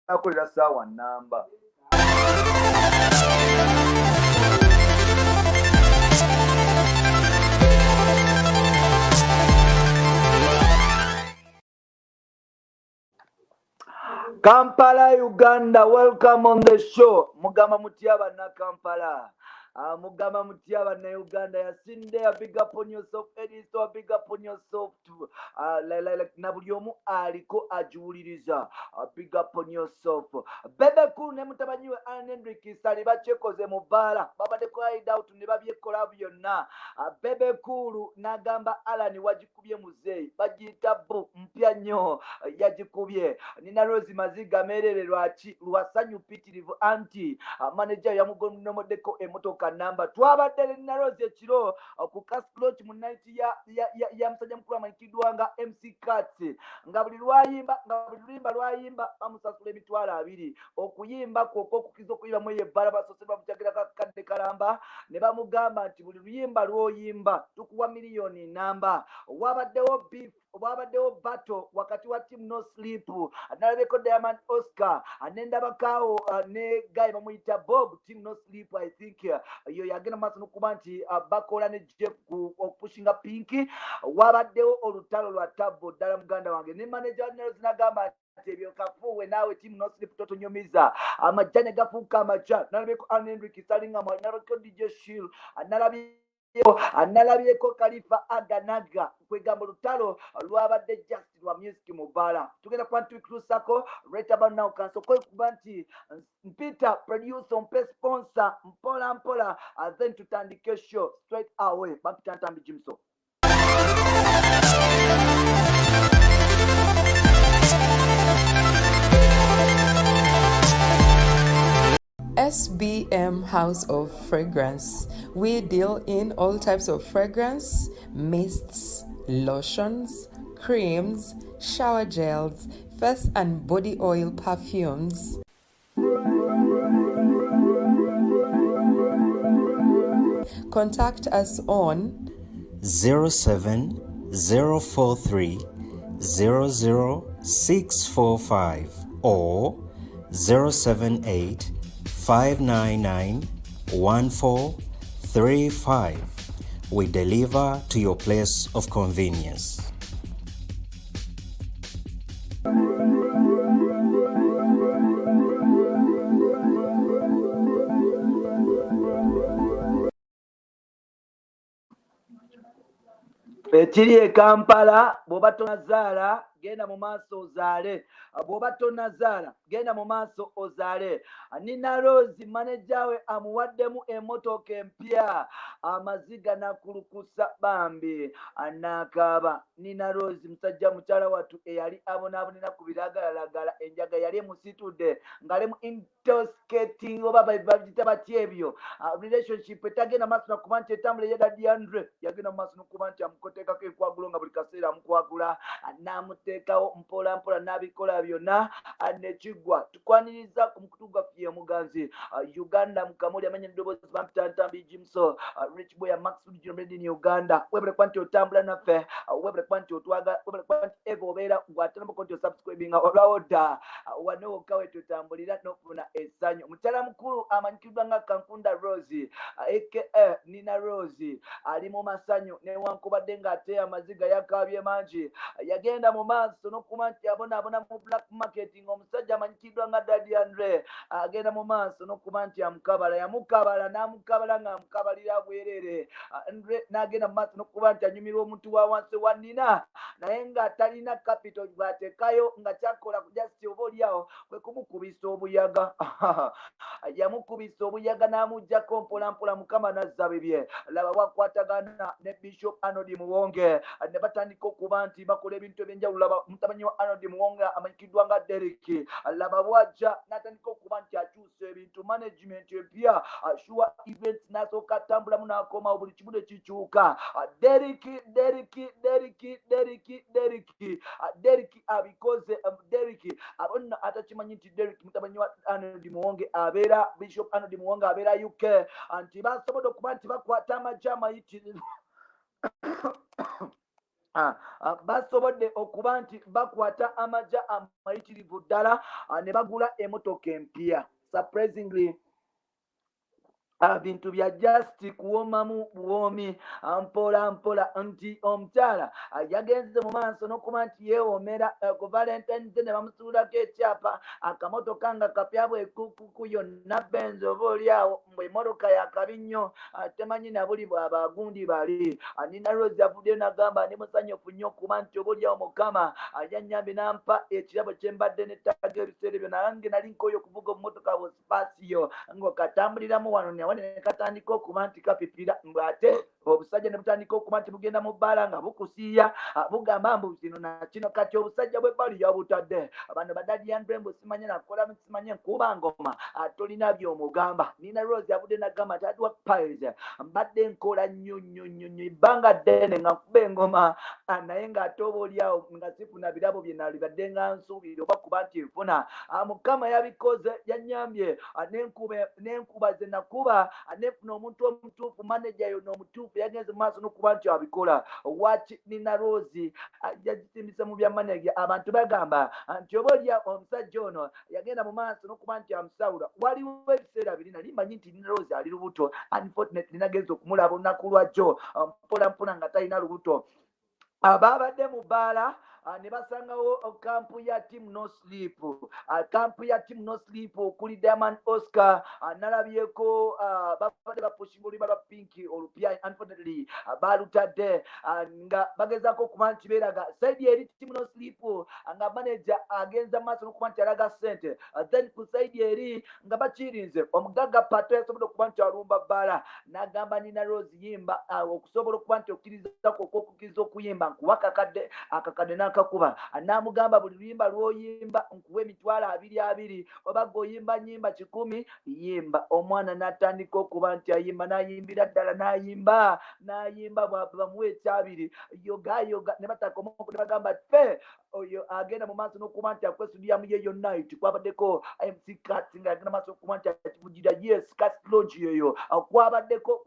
Akolera ssaawa nnamba. Kampala, Uganda, welcome on the show. Mugamba mutya banna Kampala. Mugamba mutya banna Uganda. Yasinde, big up on yourself. Edisto, big up on yourself too. Like, na buli omu aliko agiwuliriza. Big up on yourself. Bebe Cool ne mutabani we Allan Hendrick Ssali bakyekoze mu bbaala. Babadde ku hideout ne babyekola byonna. Bebe Cool n'agamba Allan wagikubye muzeeyi. Bagiyita bu mpya nnyo yagikubye. Nina Rose maziga meerere lwaki lwasanyu mpitirivu anti manager yamugonomoddeko emmotoka namba. Twabadde ne Nina Rose ekiro ku Casclot mu night ya musajja mukulu amanyikiddwa nga MC Kats, nga buli lwayimba, nga buli luyimba lwayimba bamusasula 20,000 okuyimba kwokka okukiza okuyimba mu eyo ebbaala. Basoose bamujagira kakadde kalamba ne bamugamba nti buli luyimba lw'oyimba tukuwa miliyoni namba. Wabaddewo beef, wabaddewo battle wakati wa Team No Sleep, nalabeko Diamond Oscar nendabakaawo ne guy bamuyita Bob. Team No Sleep, I think yo yagenda maaso n'okuba nti bakola ne Jeff okupushinga Pinky. Wabaddewo olutalo lwa tabbo ddala muganda wange ne manager Nels n'agamba nti ebyo kafuuwe naawe Team No Sleep totunyumiza. Amajja ne gafuuka amajja. Nalabeko Allan Hendrick Ssali nga nalabeko DJ Shill, nalabyeko Khalifa Aganaga. Kwegamba olutalo lwabadde just lwa music mu bbaala. Tugenda kuba ntubikutuusako right about now. Kansooke kuba nti mpita producer mpe sponsor mpola mpola, then tutandike show straight away. Bampita Ntambi Jimso. SBM House of Fragrance. We deal in all types of fragrance, mists, lotions, creams, shower gels, face and body oil perfumes. Contact us on 07043 00645 or 078 599 1435. We deliver to your place of convenience. Ekiri e Kampala, bw'oba tonazaala genda mu maaso ozaale, bw'oba tonazaala genda mu maaso ozaale. Nina Rose manager we amuwaddemu emmotoka empya, amaziga nakulukusa bambi n'akaaba. Nina Rose musajja mukyala wattu eyali abonaabonera ku biragalalagala, enjaga yali emusitudde ng'ali mu intoxicating oba bagiyita batya ebyo, relationship etagenda maaso nakuba nti etambula. Ye Daddy Andre yagenda mu maaso n'okuba nti amukoteekako enkwagulo nga buli kaseera amukwagula, n'amuteekawo mpola mpola n'abikola byonna nekiggwa. Tukwaniriza ku mukutu gwaffe omuganzi Uganda mukamuli amanya eddoboozi bampita Ntambi Jimso, Rich Boy Max Made in Uganda. Webale kuba nti otambula naffe, webale kuba nti otwagala, webale kuba nti eva obeera gwatanabako nti osubscribinga olwawo dda wano wokka we tutambulira n'okufuna essanyu. Mukyala mukulu amanyikiddwa nga Kankunda Rose aka Nina Rose ali mu masanyu newankubadde ng'ate amaziga yakaabye mangi. Yagenda mu maaso n'okuba nti abonaabona mu black market ng'omusajja amanyikiddwa nga Daddy Andre agenda mu maaso n'okuba nti amukabala, yamukabala n'amukabala ng'amukabalira bwerere. Andre n'agenda mu maaso n'okuba nti anyumirwa omuntu wa wansi wa Nina naye nga talina capital bw'ateekayo, nga kyakola just oba oliawo kwe kumukubisa obuyaga. Yamukubisa obuyaga n'amuggyako mpola mpola. Mukama nazza bibye. Laba bwakwatagana ne Bishop Arnold Muwonge ne batandika okuba nti bakola ebintu ebyenjawulo. Laba mutabani wa Arnold Muwonge amanyikiddwa nga Derek, laba bwajja n'atandika okuba nti akyusa ebintu, management empya, sure events, n'asooka atambulamu n'akomawo buli kimu ne kikyuka. Derek, Derek, Derek, Derek, Derek, Derek abikoze. Derek abo nno atakimanyi nti Derek mutabani wa Arnold Muwonge abeera Abeera Bishop Arnold Muwonge, abeera UK, nti basobodde okuba nti bakwata amagye amayitirivu. Basobodde okuba nti bakwata amagye amayitirivu ddala ne bagula emotoka empya. Surprisingly, bintu bya just kuwomamu buwoomi mpola mpola, nti omukyala yagenze mu maaso n'okuba nti yeewomera ku Valentines ne bamusuulako ekyapa, akamotoka nga kapya bwekukuku yonna Benz. Oba oli awo mbwe emotoka yakabi nnyo, temanyi na buli bwabagundi bali. Nina Rose avuddeyo n'agamba, ndi musanyufu nnyo okuba nti oba oliawo Mukama yannyambye n'ampa ekirabo kye mbadde nettaaga ebiseera ebyo. Nange nali nkooye okuvuga obumotoka bu Spacio ng'okatambuliramu wano nawane ne katandika okuba nti kapipira, mbw'ate obusajja ne butandika okuba nti bugenda mu bbaala nga bukusiiya, bugamba mbu kino na kino. Kati obusajja bw'ebbali yabutadde bano badadiyandre mbu simanye nakola, simanye nkuba ngoma, tolina by'omugamba. Nina Rose avudde nagamba nti hard work pays. Mbadde nkola nnyo nnyo nnyo nnyo ebbanga ddene nga nkuba engoma, naye ng'ate oba oliawo nga sifuna birabo bye nalibadde nga nsuubira oba kuba nti nfuna. Mukama yabikoze, yannyambye, nenkuba ze nakuba, nenfuna omuntu omutuufu, maneja yonna omutuufu yagenze mu maaso n'okuba nti abikola. Waki Nina Rose yagisimbisa mu bya maneja. Abantu bagamba nti oba olya omusajja ono yagenda mu maaso n'okuba nti amusawula. Waliwo ebiseera biri nali mmanyi nti Nina Rose ali lubuto. Unfortunately, nagenza okumulaba olunaku lwajjo mpola mpola nga talina lubuto. Babadde mu bbaala ne basangawo kampu ya Team No Sleep, kampu ya Team No Sleep okuli Diamond Oscar. Nalabyeko babadde bapushinga oluyimba lwa Pinky olupya. Unfortunately, balutadde nga bagezaako okuba nti beeraga side eri Team No Sleep, nga manager agenza maaso n'okuba nti alaga ssente. Then ku side eri nga bakirinze omugagga Pato yasobodde okuba nti alumba bbaala n'agamba Nina Rose, yimba okusobola okuba nti okkirizako okwokukkiriza okuyimba nkuwa akakadde akakadde. N'akakuba n'amugamba, buli luyimba lw'oyimba nkuwa 20,000, oba gweoyimba nyimba 100, yimba. Omwana n'atandika okuba nti ayimba, n'ayimbira ddala, n'ayimba, n'ayimba, bamuwa ekyabiri, yoga yoga ne batakomoko ne bagamba fe oyo agenda mu maaso n'okuba nti akwesudiyamu ye yo night. Kwabaddeko MC Kats nga agenda maaso okuba nti akivugira. Yes, Kats Lounge yeyo kwabaddeko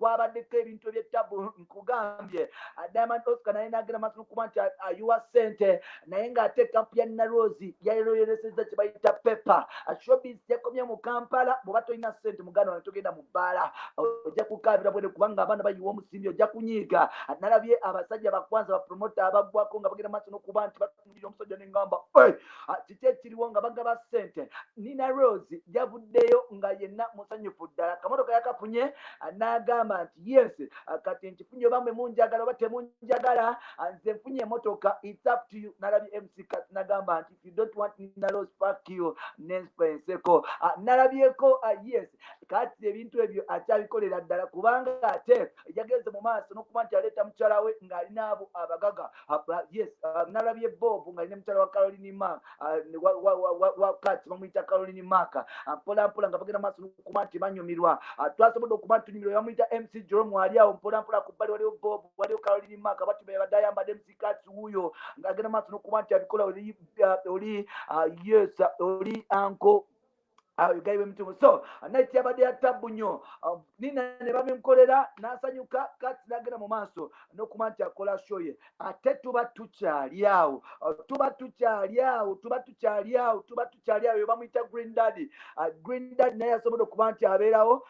ebintu ebyettabu. Nkugambye, Diamond Oscar naye n'agenda maaso n'okuba nti ayiwa ssente, naye ng'ate kampu ya Nina Rose yayeroyeresezza kye bayita pepa. Showbiz yakomye mu Kampala. Bw'oba tolina ssente, muganda wange, togenda mu bbaala, ojja kukaabira bwene kubanga abaana bayiwa omusimbi, ojja kunyiiga. Nalabye abasajja bakwanza bapromota abaggwako nga bagenda maaso n'okuba nti batunulira omusajja neŋŋamba, kiki ekiriwo nga bagaba ssente? Nina Rose yavuddeyo nga yenna musanyufu ddala, kamotoka yakafunye, n'agamba nti yes, kati nkifunye, oba mwe munjagala oba temunjagala, nze nfunye emotoka, it's up to you. Nalabye MC Kats nagamba nti if you don't want Nina Rose, fuck you, nenseko. Nalabyeko, yes, kati ebintu ebyo akyabikolera ddala kubanga ate yagenze mu maaso n'okuba nti aleeta mukyala we ng'alina abo abagaga. Yes, nalabye Bob ng'alina mukyala wa Caroline Mark, wa Kats bamuyita Caroline Mark. Mpola mpola nga bagenda maaso n'okuba nti banyumirwa. Twasobodde okuba nti tunyumirwa. Bamuyita MC Jerome ali awo mpola mpola ku bbali, waliwo Bob, waliwo Caroline Mark, bati babadde ayambadde. MC Kats wuuyo ng'agenda maaso n'okuba nti abikola. Oli yes, oli anko gayiwe emitungo. So night yabadde ya tabu nnyo. Nina ne babimukolera n'asanyuka. Kati n'agenda mu maaso n'okuba nti akola show ye. Ate tuba tukyali awo, tuba tukyali awo, tuba tukyali awo, tuba tukyali awo, bamuyita Green Daddy. Green Daddy naye yasobodde okuba nti abeerawo.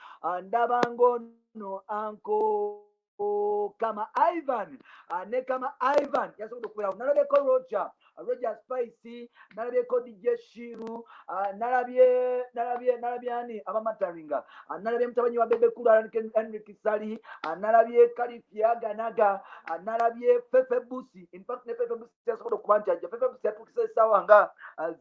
Ndabanga ono anko Kama Ivan, ne Kama Ivan yasobodde okubeerawo. Nalabyeko Roger Spice, nalabyeko DJ Shiru, nalabye ani abamataringa, nalabye mutabani wa Bebe Cool, Henry Kisali, nalabye Kalifia Ganaga, nalabye Fefe Busi. In fact, ne Fefe Busi yasobodde okuba nti ajja. Fefe Busi yatuukisa essaawa nga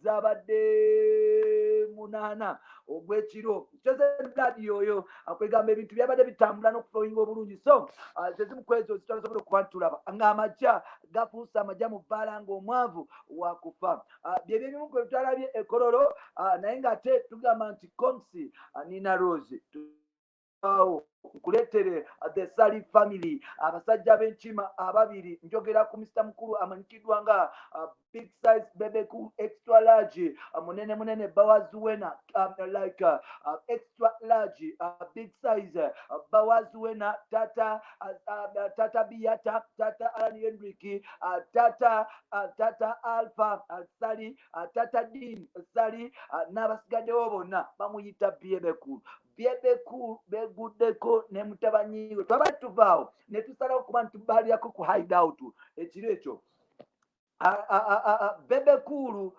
zabadde 8 ogw'ekiro. Chosen Blood yoyo akwegamba ebintu byabadde bitambula n'okuflowinga obulungi. So zezimu ku ezo zitwasobodde okuba nti tulaba ng'amajja gafuuse amajja mu bbaala ng'omwavu wakufa. Byebyo ebimu ku twalabye ekololo, naye ng'ate tugamba nti congs, Nina Rose awo. Nkuleetere the Sali family, abasajja b'enkima ababiri. Njogera ku Mr Mukulu amanyikiddwa nga Big Size Bebe Cool, extra large, munene munene Bawazuwena, like extra large, big size Bawazuwena, tata tata Biata, tata Alan Hendrick, tata Alpha Sali, tata Dean Sali, n'abasigaddewo bonna bamuyita Bebe Cool. Bebe Cool beguddeko ne mutabanyi we. Twaba tuvaawo ne tusalawo kuba ntubaalirako ku Hideout ekiro ekyo. Bebe Cool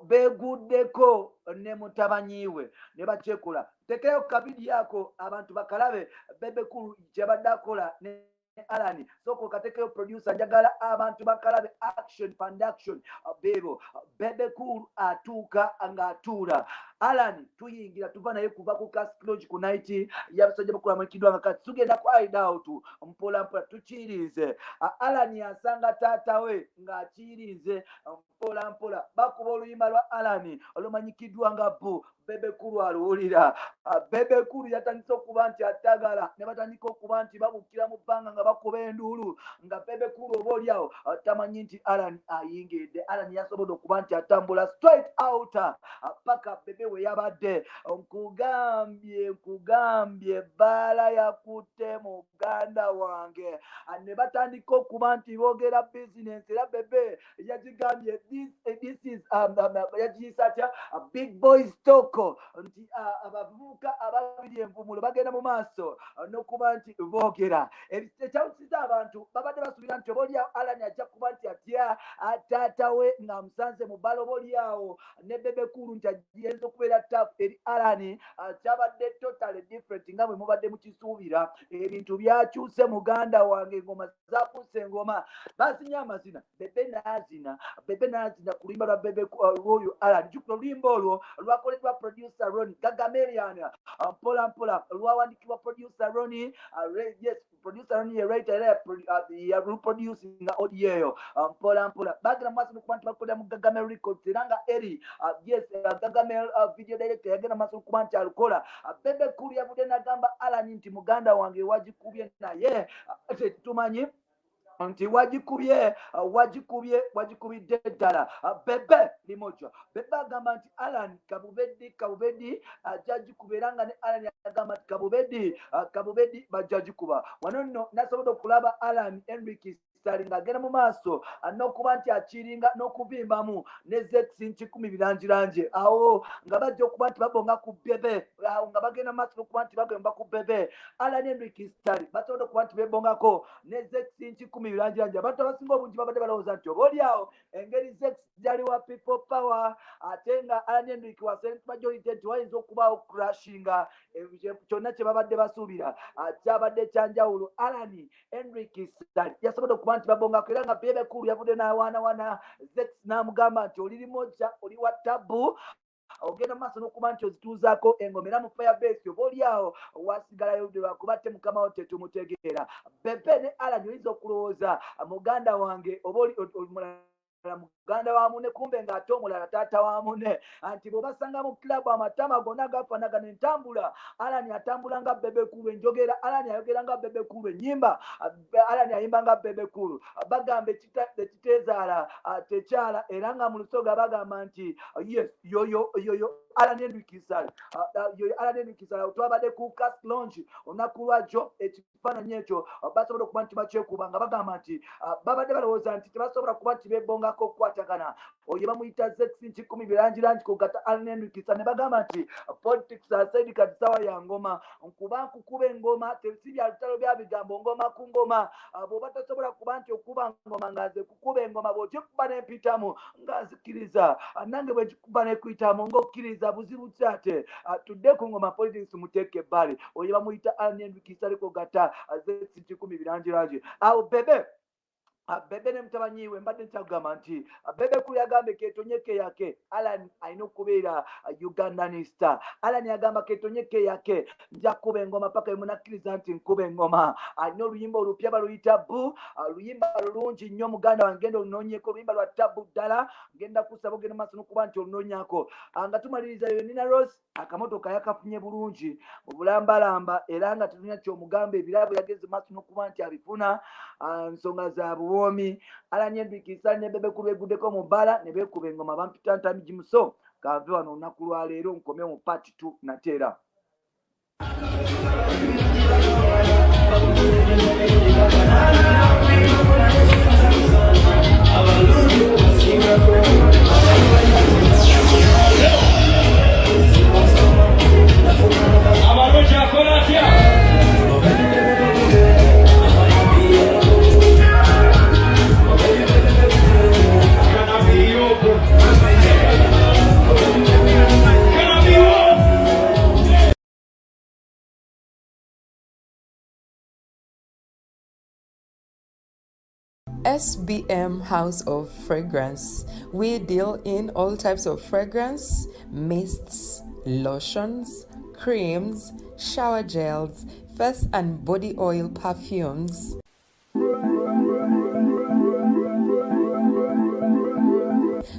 beguddeko ne mutabanyi we ne bakyekola. Tekeyo kavidiyo ako abantu bakalabe. Bebe Cool kyabadde akola ne Alan, sooka okatekeyo, producer. Njagala abantu bakalabe action and action. Bebo Bebe Cool atuuka ng'atuula. Alan tuyingira, tuva naye kuva ku Cask Lounge ku night y'abasajja bakulamukiddwa nga kati tugenda ku Hideout mpola mpola tukirinze. Alan asanga taata we ng'akirinze mpola mpola. Bakuba oluyimba lwa Alan olumanyikiddwa nga bu Bebe Cool aluwulira. Bebe Cool yatandise okuba nti atagala ne batandika okuba nti babukira mu bbanga nga bakuba enduulu, nga Bebe Cool oba oliawo tamanyi nti Alan ayingidde. Alan yasobodde okuba nti atambula straight out paka Bebe we yabadde. Nkugambye, nkugambye, baala yakutte muganda wange. Ne batandika okuba nti boogera bizinensi, era Bebe yagigambye this is yagiyisa atya, big boys talk, nti abavubuka ababiri envumulo bagenda mu maaso n'okuba nti boogera. Ekyawusiza abantu babadde basuubira nti oba oliawo Alan ajja kuba nti atya taata we ng'amusanze mu bbala, oba oliawo ne Bebe Cool nti agiyinza okubeera tough eri Alan. Kyabadde totally different nga bwe mubadde mukisuubira. Ebintu byakyuse, muganda wange. Engoma zafuuse engoma, bazinye amazina. Bebe n'azina, Bebe n'azina ku luyimba lwa Bebe lwoyo Alan. Jjukira oluyimba olwo lwakoleddwa producer Ron Gagamelian. Mpola mpola lwawandikibwa producer Ron. Yes, producer Ron ye writer era yaluproducinga audio eyo. Mpola mpola bagenda mu maaso n'okuba nti bakolera mu Gagamel Records, era nga eri yes, Gagamel video director yagenda mu maaso n'okuba nti alukola. Bebe Cool yavudde n'agamba Alan nti muganda wange wagikubye, naye tetumanyi nti wagikubye, wagikubye, wagikubidde ddala. Bebe limoja, Bebe agamba nti Alan kabubeddi kabubeddi ajja gikuba, era nga ne Alan agamba nti kabubeddi kabubeddi bajja gikuba. Wano nno nasobodde okulaba Alan Enric Ssali ng'agenda mu maaso n'okuba nti akiringa n'okuvimbamu ne Zex nkikumi birangirangi awo nga bajja okuba nti babonga ku Bebe. Awo nga bagenda mu maaso n'okuba nti bagamba ku Bebe Alan Enric Ssali, basobodde okuba nti bebongako ne Zex nkikumi birangirangi. Abantu abasinga obungi babadde balowooza nti oba oliawo engeri Zex gyali wa People Power ate nga Alan Enric wa Silent Majority nti wayinza okubaawo crashinga. Kyonna kye babadde basuubira kyabadde kyanjawulo. Alan Enric Ssali yasobodde okuba nti babongako, era nga Bebe Cool yavudde n'awaanawana Zex n'amugamba nti oli limoja, oli wa tabu, ogenda maaso n'okuba nti ozituuzaako engoma. Era mu Firebase oba oliawo wasigalayo lwakuba te mukama wo tetumutegeera. Bebe ne Alan oyinza okulowooza muganda wange oba oli omulala muganda wa mune, kumbe ng'ate omulala taata wa mune. Anti bw'obasanga mu kilabu amatama gonna gafaanagana, entambula Alan atambula nga Bebe Cool, enjogera Alan ayogera nga Bebe Cool, ennyimba Alan ayimba nga Bebe Cool. Bagamba ekiteezaala tekyala, era nga mu Lusoga bagamba nti yes, yoyo yoyo Alan Enric Ssali, yoyo Alan Enric Ssali. Twabadde ku Cask Lounge olunaku lwajjo. Ekifaananyi ekyo basobola okuba nti bakyekuba nga bagamba nti babadde balowooza nti tebasobola kuba nti bebongako okukwatagana. Oyo bamuyita Zex nkikumi birangirangi kugata Alan Enric Ssali, ne bagamba nti politics aside, kati sawa ya ngoma. Nkuba nkukuba engoma, si bya lutalo bya bigambo, ngoma ku ngoma. Bw'oba tosobola kuba nti okuba ngoma nga nze kukuba engoma, bw'okikuba n'empitamu nga nzikiriza, nange bwe nkikuba nekuyitamu ng'okkiriza, buzibu ki ate? Tudde ku ngoma, politics muteeke ebbali. Oyo bamuyita Alan Enric Ssali kogata Zex kikumi birangirangi. Awo Bebe Bebe ne mutabanyi we mbadde nkyakugamba nti Bebe Cool yagambye ketonye keyake Alan alina okubeera Ugandan star. Alan yagamba ketonye keyake nja kukuba engoma paka emunakkiriza nti nkuba engoma. Alina oluyimba olupya baluyita bu, luyimba lulungi nnyo muganda wange, genda olunoonyeko, oluyimba lwa tabu ddala, ngenda kusaba ogenda maaso n'okuba nti olunoonyako. Nga tumaliriza yo Nina Rose akamotoka yakafunye bulungi mu bulambalamba era nga tetulina kyomugamba, ebirabo yagenze maaso n'okuba nti abifuna, nsonga za buwoomi. Alan Hendrick Isani ne Bebe Cool beeguddeko mu bbala ne beekuba engoma bampita Ntami Jimuso. Kanve wano olunaku lwa leero nkome mu part 2 nateera. SBM House of Fragrance. We deal in all types of fragrance, mists, lotions, creams, shower gels, face and body oil, perfumes.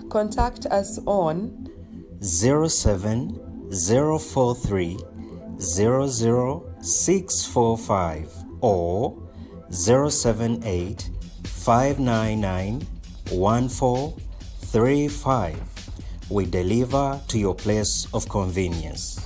Contact us on 07043 00645 or 078 599 1435. We deliver to your place of convenience.